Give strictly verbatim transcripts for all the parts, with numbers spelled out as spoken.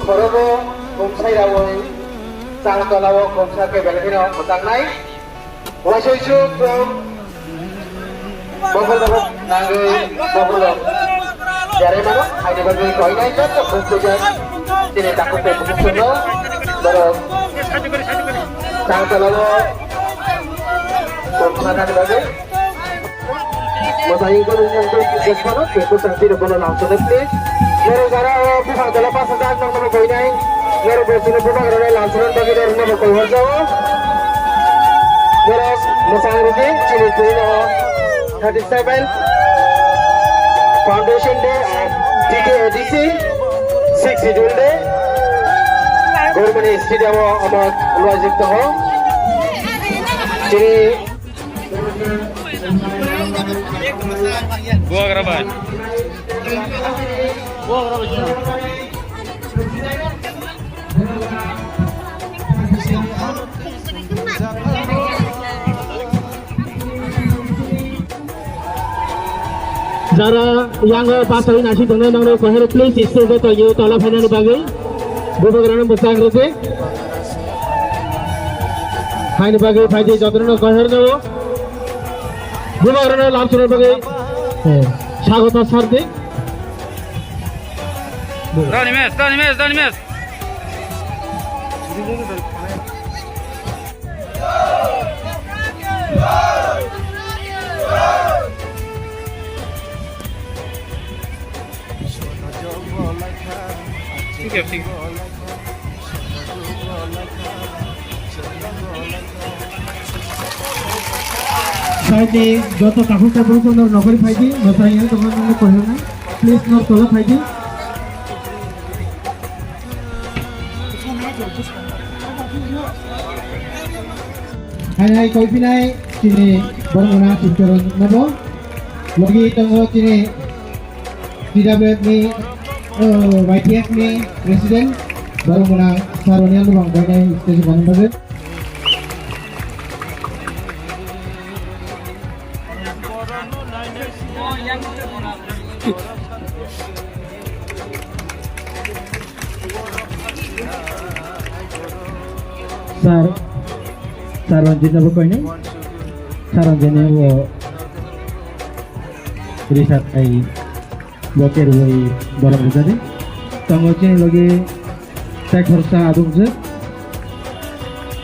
Borobo bumsai rawi chang tolao khumsa khe belai kheno mwchangnai. Waisai chuk chuk bokol rok nangwi bokol rok jerai mano, haini bagwi koinai joto khum puja chini takhuk tei bukhuk songno borok chang tolao khumsa nani bagwi. Mwtai wngkha nini wngkha Christmas no, khe bwsang twi rok bono lamsonai please. Norok jara o buphang tola pash hajar nang nono koinai. Norok bo chini bubagra rok lamsonai bagwi norok nono koi hor jao. Norok mwchang rwdi chini twi no thirty seven Foundation Day of T T A D C, sixth Schedule Day. Government Stadium o omo lwajak tongo. Chini Bubagra bai. Jara yango pasai nasi tongnai nangno kohero please stage o toyo tola phainani bagwi. Bubagrano mwchang rwdi. Haini bagwi phaidi jotono kohero no. Bubagrano lamsonai bagwi, eh, sagoto sardi. Danimes, Danimes, Danimes. Singkep, singkep. Saidi joto takhuk takhuk no nokori phaidi, mwtai yang tongma nang kohirnai. Please nor tola phaidi. Hai hai koi pinai chini borok na chipchoro nabo. Logi tongo chini T W F ni, oh, Y T F ni president, borok mwnang Saroni ang bang bainai stage manwi bagwi. Sir, Sir Ranjit nabo koinai, Sir Ranjit ni bo research ai. Bo kerwi borok rwjadi. Tongo chini logi tei khoroksa adungjwk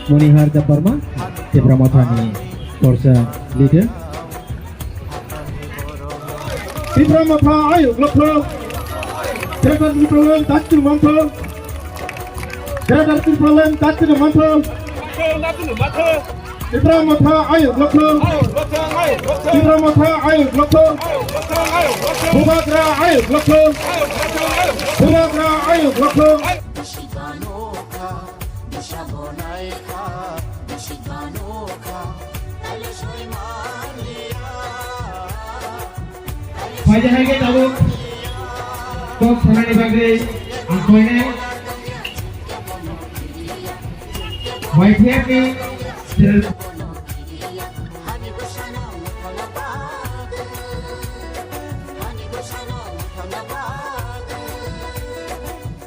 Monihar Debbarma, Tipra Mothani khoroksa leader. Tipra Motha ayuk lokho. Greater Tipraland Dachil Mantho. Greater Tipraland Dachil Mantho. Tipra Motha ayuk lokho. Tipra Motha ayuk lokho. Bubagra ayuk lokho. Bubagra ayuk lokho. Phaidi hai khe tabuk kok sanani bagwi ang koinai Y T F ni